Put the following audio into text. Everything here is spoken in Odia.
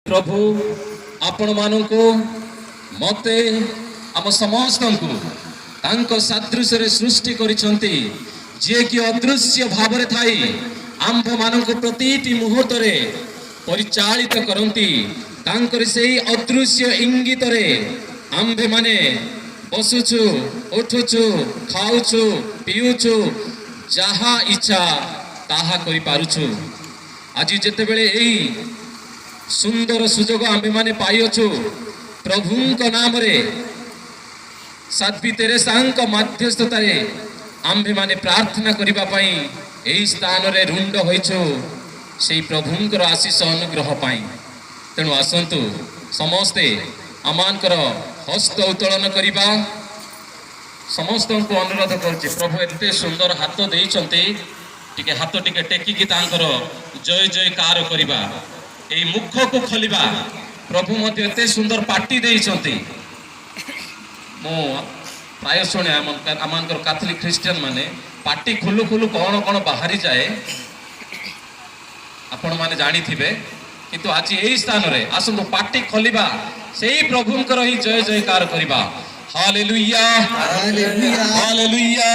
ପ୍ରଭୁ ଆପଣମାନଙ୍କୁ, ମୋତେ, ଆମ ସମସ୍ତଙ୍କୁ ତାଙ୍କ ସାଦୃଶ୍ୟରେ ସୃଷ୍ଟି କରିଛନ୍ତି, ଯିଏକି ଅଦୃଶ୍ୟ ଭାବରେ ଥାଇ ଆମ୍ଭମାନଙ୍କୁ ପ୍ରତିଟି ମୁହୂର୍ତ୍ତରେ ପରିଚାଳିତ କରନ୍ତି। ତାଙ୍କର ସେଇ ଅଦୃଶ୍ୟ ଇଙ୍ଗିତରେ ଆମ୍ଭେମାନେ ବସୁଛୁ, ଉଠୁଛୁ, ଖାଉଛୁ, ପିଉଛୁ, ଯାହା ଇଚ୍ଛା ତାହା କରିପାରୁଛୁ। ଆଜି ଯେତେବେଳେ ଏଇ ସୁନ୍ଦର ସୁଯୋଗ ଆମ୍ଭେମାନେ ପାଇଅଛୁ, ପ୍ରଭୁଙ୍କ ନାମରେ ସାଧ୍ୱୀ ତେରେସାଙ୍କ ମଧ୍ୟସ୍ଥତାରେ ଆମ୍ଭେମାନେ ପ୍ରାର୍ଥନା କରିବା ପାଇଁ ଏହି ସ୍ଥାନରେ ରୁଣ୍ଡ ହୋଇଛୁ, ସେଇ ପ୍ରଭୁଙ୍କର ଆଶିଷ ଅନୁଗ୍ରହ ପାଇଁ। ତେଣୁ ଆସନ୍ତୁ, ସମସ୍ତେ ଆମମାନଙ୍କର ହସ୍ତ ଉତ୍ତୋଳନ କରିବା। ସମସ୍ତଙ୍କୁ ଅନୁରୋଧ କରୁଛି, ପ୍ରଭୁ ଏତେ ସୁନ୍ଦର ହାତ ଦେଇଛନ୍ତି, ଟିକେ ହାତ ଟିକେ ଟେକିକି ତାଙ୍କର ଜୟ ଜୟକାର କରିବା, ଏଇ ମୁଖକୁ ଖୋଲିବା। ପ୍ରଭୁ ମଧ୍ୟ ଏତେ ସୁନ୍ଦର ପାଟି ଦେଇଛନ୍ତି। ମୁଁ ପ୍ରାୟ ଶୁଣେ, ଆମମାନଙ୍କର କାଥଲିକ ଖ୍ରୀଷ୍ଟିଆନ ମାନେ ପାଟି ଖୋଲୁ ଖୋଲୁ କ'ଣ କ'ଣ ବାହାରି ଯାଏ, ଆପଣମାନେ ଜାଣିଥିବେ। କିନ୍ତୁ ଆଜି ଏଇ ସ୍ଥାନରେ ଆସନ୍ତୁ, ପାଟି ଖୋଲିବା, ସେଇ ପ୍ରଭୁଙ୍କର ହିଁ ଜୟ ଜୟକାର କରିବା। Hallelujah, hallelujah.